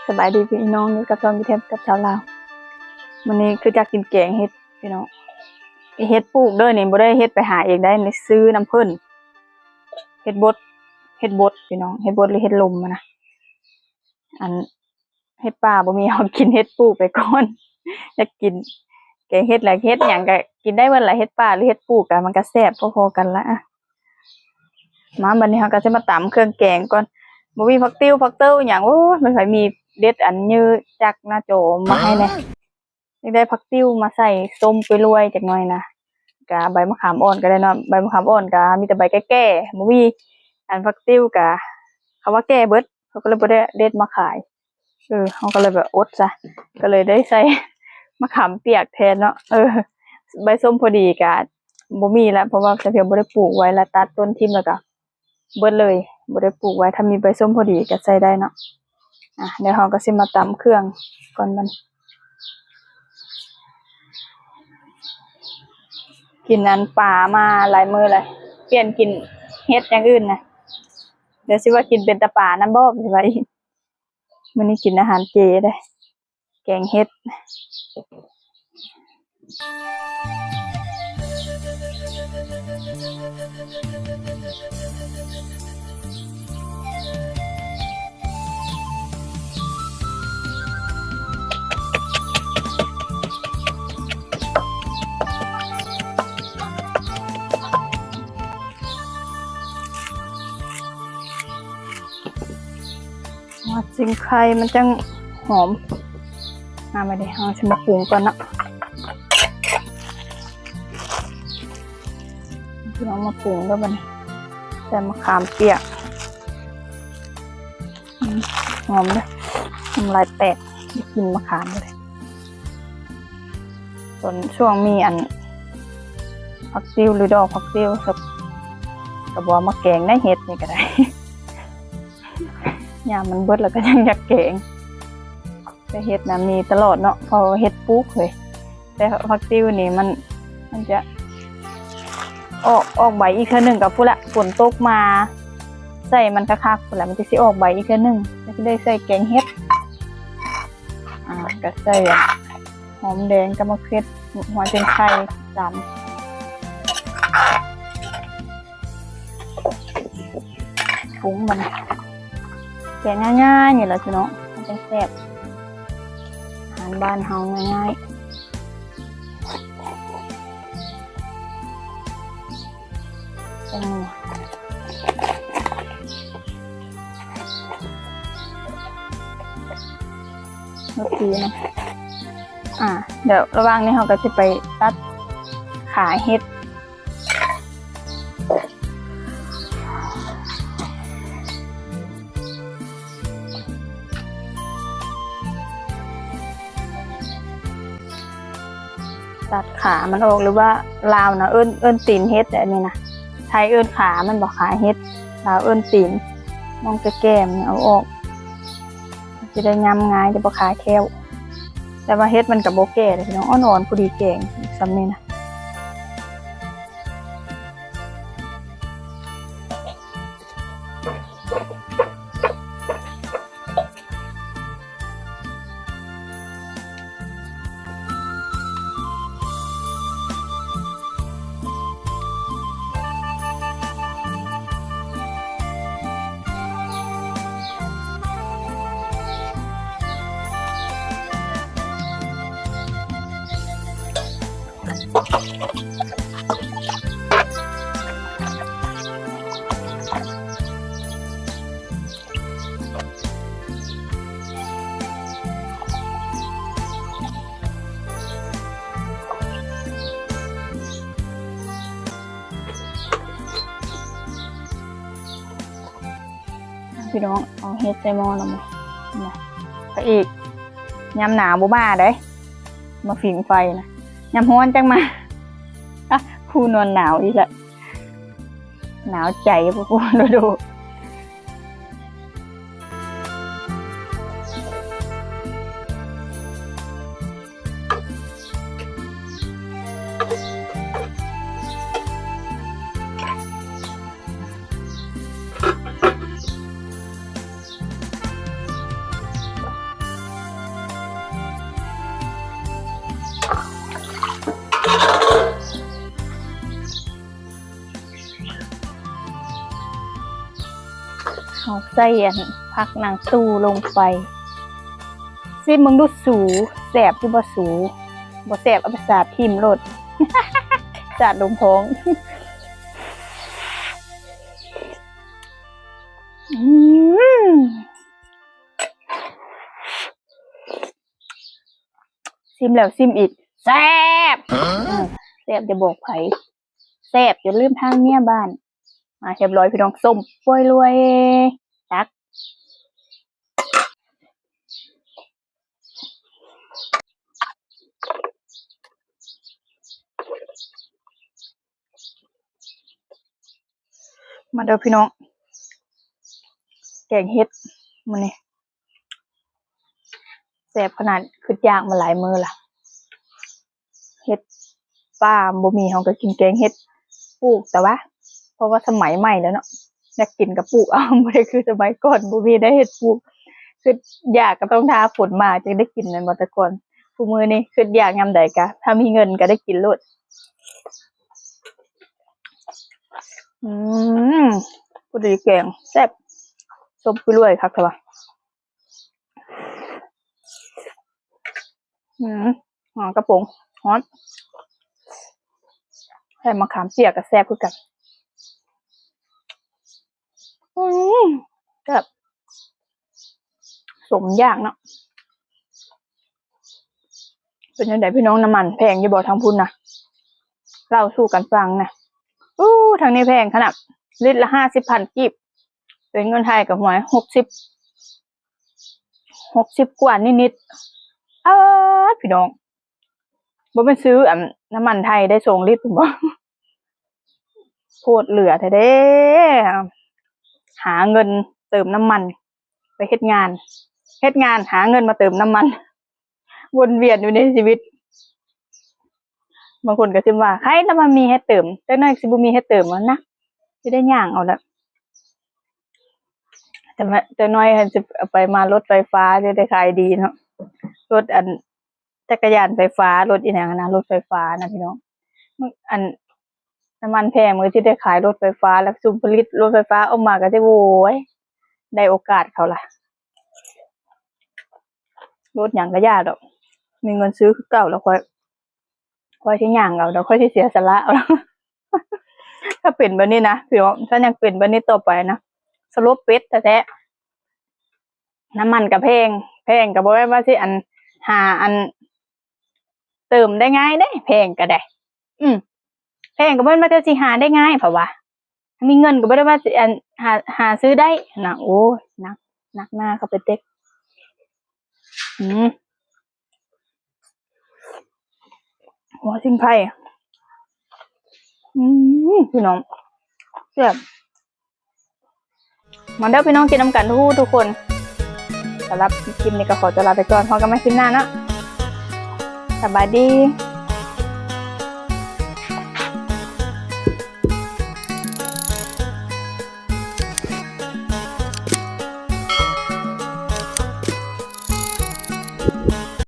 ສະບາຍດີພີ່ນ້ອງ ຢູ່ກັບຊ່ອງຢູທູບກັບຊາວລາວ. ມື້ນີ້ຄືຢາກກິນແກງເຫັດພີ່ນ້ອງ. ເຫັດປູກເດີນີ້ ບໍ່ໄດ້ເຮັດໄປຫາເອງໄດ໋ ນີ້ຊື້ນຳເພິ່ນ. ເຫັດບົດ ເຫັດບົດພີ່ນ້ອງ ເຫັດບົດ ຫຼື ເຫັດລົມຫັ້ນນະ. ອັນ ເຫັດປ່າບໍ່ມີ ເຮົາກິນເຫັດປູກໄປກ່ອນ. ຢາກກິນແກງເຫັດແຫຼະ ເຫັດຫຍັງກະກິນໄດ້ເບິດລະ ເຫັດປ່າ ຫຼື ເຫັດປູກກະ ມັນກະແຊບພໍໆກັນລະ. ມາ ບັດນີ້ເຮົາກະຊິມາຕຳເຄື່ອງແກງກ່ອນ. ບໍ່ມີຜັກຕິ້ວ ຜັກເຕີ້າຫຍັງ ໂອ້ຍ ມັນໃຜມີເດັດອັນຍືຈັກໜ້າຈໍມາໃຫ້ແດ່. ຢາກໄດ້ຜັກຕິ້ວມາໃສ່ສົ້ມໄປລວຍຈັກໜ່ອຍນະ. ກະໃບມະຂາມອ່ອນກະໄດ້ເນາະ ໃບມະຂາມອ່ອນກະມີແຕ່ໃບແກ່ໆ ບໍ່ມີ. ອັນຜັກຕິ້ວກະ ເຂົາວ່າແກ່ເບິດ ເຂົາກະເລີຍບໍ່ໄດ້ເດັດມາຂາຍ. ເອີ ເຮົາກະເລີຍແບບອົດຊະ ກະເລີຍໄດ້ໃສ່ມະຂາມປຽກແທນເນາະ. ເອີ ໃບສົ້ມພໍດີກະບໍ່ມີລະ ເພາະວ່າສາວພຽວບໍ່ໄດ້ປູກໄວ້ລະ ຕັດຕົ້ນຖິ້ມລະກະ ເບິດເລີຍ ບໍ່ໄດ້ປູກໄວ້. ຖ້າມີໃບສົ້ມພໍດີກະໃສ່ໄດ້ເນາະ. ອ່ະ ດຽວເຮົາກະຊິມາຕຳເຄື່ອງກ່ອນບັດນີ້. ກິນອັນປາມາຫຼາຍມື້ລະ ປ່ຽນກິນເຫັດຢ່າງອື່ນນະ. ດຽວຊິວ່າກິນເປັນແຕ່ປານຳບໍ່ ຊິວ່າອີກ. ມື້ນີ້ກິນອາຫານເຈເດ້. ແກງເຫັດ. ຫົວຊິງໄຄມັນຈັ່ງຫອມ. ມາ ບາດນີ້ເຮົາຊິມາປຸງກ່ອນເນາະ. ພີ່ນ້ອງມາປຸງເດີບັດນີ້ ໃສ່ມະຂາມປຽກ. ອືມ ຫອມເດ້ ນ້ຳລາຍແຕກ ໄດ້ກິນມະຂາມເລີຍ. ຕອນຊ່ວງມີອັນ ຜັກຕິ້ວ ຫຼື ດອກຜັກຕິ້ວ ກະບໍ່ເອົາມາແກງໃນເຫັດນີ້ກະໄດ້. ຍາມມັນເບິດລະກະຍັງຢາກແກງ. ແຕ່ເຫັດນະມີຕະຫຼອດເນາະ ເພາະວ່າເຫັດປູກເລີຍ. ແຕ່ຜັກຕິ້ວນີ້ມັນ ມັນຈະອອກ ອອກໃບອີກເທື່ອໜຶ່ງກະພຸ້ນລະ ຝົນຕົກມາໃສ່ມັນຄັກໆ ພຸ້ນລະ ມັນຈະຊິອອກໃບອີກເທື່ອໜຶ່ງ ຈະຊິໄດ້ໃສ່ແກງເຫັດ. ອ່າ ກະໃສ່ຫອມແດງກັບໝາກເຜັດ ຫົວຊິງໄຄ ຕຳ ປຸງມັນ. ແກງງ່າຍໆນີ້ລະພີ່ນ້ອງ ມັນຈັ່ງແຊບ ອາຫານບ້ານເຮົາງ່າຍໆ. ແຕງໂມ ລົດດີນຳ. ອ່າ ດຽວລະຫວ່າງນີ້ເຮົາກະຊິໄປຕັດຂາເຫັດ. ຕັດຂາມັນອອກ ຫຼືວ່າລາວນະເອີ້ນ ເອີ້ນຕີນເຫັດ ອັນນີ້ນະ ໄທເອີ້ນຂາມັນບໍ່ ຂາເຫັດ ລາວເອີ້ນຕີນ. ມອງແກ້ໆ ມັນເອົາອອກ ຈະໄດ້ຫຍ້ຳງ່າຍ ຈະບໍ່ຄາແຂ້ວ. ແຕ່ວ່າເຫັດມັນກະບໍ່ແກ່ເດ້ພີ່ນ້ອງ ອ່ອນໆ ພໍດີແກງ ສ່ຳນີ້ນະ. ພີ່ນ້ອງ ເອົາເຫັດໃສ່ໝໍ້ນຳ ນະ ພະເອກ. ຍາມໜາວບໍ່ມາເດ້ ມາຜິງໄຟນະ ຍາມຮ້ອນຈັ່ງມາ. ຄູນອນໜາວອີກລະ ໜາວໃຈ ບໍ່ຮູ້ໂດ. ພີ່ ເຮົາໃສ່ອັນຜັກນາງຕູລົງໄປ. ຊີມເບິ່ງດູສູ ແຊບຢູ່ບໍ່ສູ? ບໍ່ແຊບເອົາໄປສາດຖິ້ມໂລດ ສາດລົງທ້ອງ. ອືມ ຊີມແລ້ວຊີມອີກ ແຊບ ແຊບຢ່າບອກໃຜ ແຊບຈົນລືມທາງເມຍບ້ານ. ມາຮຽບຮ້ອຍພີ່ນ້ອງ ສົ້ມປ່ວຍລວຍ ຕັກ. ມາເດີພີ່ນ້ອງ ແກງເຫັດມື້ນີ້ ແຊບຂະໜາດ ຄິດຢາກມາຫຼາຍມື້ລະ. ເຫັດປ່າບໍ່ມີ ເຮົາກໍກິນແກງເຫັດ ປູກແຕ່ວ່າ ເພາະວ່າສະໄໝໃໝ່ແລ້ວເນາະ ຢາກກິນກໍປູກເອົາ ບໍ່ໄດ້ຄືສະໄໝກ່ອນ ບໍ່ມີໄດ້ເຫັດປູກ ຄິດຢາກກໍຕ້ອງຖ້າຝົນມາຈຶ່ງໄດ້ກິນແມ່ນບໍ່ແຕ່ກ່ອນ. ຄູ່ມື້ນີ້ຄິດຢາກຍາມໃດກະ ຖ້າມີເງິນກໍໄດ້ກິນໂລດ. ອືມ ພໍດີແກງ ແຊບ ສົ້ມປ່ວຍລວຍ ຄັກແທ້ວ່າ. ອືມ ຫອມກະປົງ ຮ້ອນ ໃສ່ມະຂາມປຽກກໍແຊບຄືກັນ. ອືມ ແຊບ ສົມຢາກເນາະ. ເປັນຈັ່ງໃດພີ່ນ້ອງ ນ້ຳມັນແພງຢູ່ບໍ່ທາງພຸ້ນນະ? ເລົ່າສູ່ກັນຟັງນະ. ອູ້ ທາງນີ້ແພງຂະໜາດ ລິດລະຫ້າສິບພັນກີບ ເປັນເງິນໄທກໍຫວຍຫົກສິບ ຫົກສິບກວ່ານິດໆ. ອາ ພີ່ນ້ອງ ບໍ່ແມ່ນຊື້ອັນນ້ຳມັນໄທໄດ້ສອງລິດພຸ້ນບໍ? ໂພດເຫຼືອແທ້ເດ້. ຫາເງິນເຕີມນ້ຳມັນ ໄປເຮັດງານ ເຮັດງານຫາເງິນມາເຕີມນ້ຳມັນ ວົນວຽນຢູ່ໃນຊີວິດ. ບາງຄົນກໍຊິວ່າ ໃຄລະມັນມີເຮັດເຕີມ ຈັກໜ້ອຍຊິບໍ່ມີເຮັດເຕີມແລ້ວນະ ຊິໄດ້ຍ່າງເອົາລະ. ແຕ່ວ່າຈັກໜ້ອຍຊິໄປມາລົດໄຟຟ້າ ຊິໄດ້ຂາຍດີເນາະ ລົດອັນ ຈັກກະຍານໄຟຟ້າ ລົດອີ່ຫຍັງນະ ລົດໄຟຟ້ານະພີ່ນ້ອງ. ອັນ ນ້ຳມັນແພງ ມັນກໍຊິໄດ້ຂາຍລົດໄຟຟ້າ ແລ້ວຊຸມຜະລິດລົດໄຟຟ້າອອກມາກໍຊິ ໂອ້ຍ ໄດ້ໂອກາດເຂົາລະ. ລົດຫຍັງກໍຢ່າດອກ ມີເງິນຊື້ຄືເກົ່າແລ້ວ ຂ້ອຍ ຂ້ອຍຊິຍ່າງເອົາດອກ ຂ້ອຍຊິເສຍສະຫຼະເອົາດອກ. ຖ້າເປັນແບບນີ້ນະພີ່ນ້ອງ ຖ້າຍັງເປັນແບບນີ້ຕໍ່ໄປນະ ສະຫຼົບເປັດແທ້ໆ. ນ້ຳມັນກໍແພງ ແພງກໍບໍ່ແມ່ນວ່າຊິອັນ ຫາອັນ ເຕີມໄດ້ງ່າຍເດ້ ແພງກໍໄດ້. ອືມ ແພງກໍບໍ່ແມ່ນວ່າຈະຊິຫາໄດ້ງ່າຍ ເພາະວ່າມີເງິນກໍບໍ່ໄດ້ວ່າຊິອັນ ຫາ ຫາຊື້ໄດ້ນະ. ໂອ້ຍ ໜັກ ໜັກໜ້າເຂົ້າໄປເຕັກ. ອືມ ຫົວສີໄພ ອືມ ພີ່ນ້ອງ ແຊບ. ມາເດີພີ່ນ້ອງ ກິນນຳກັນທຸກໆຄົນ. ສຳລັບຄລິບນີ້ກໍຂໍຕົວລາໄປກ່ອນ ພໍ້ກັນໃໝ່ຄລິບໜ້າເນາະ. ສະບາຍດີ.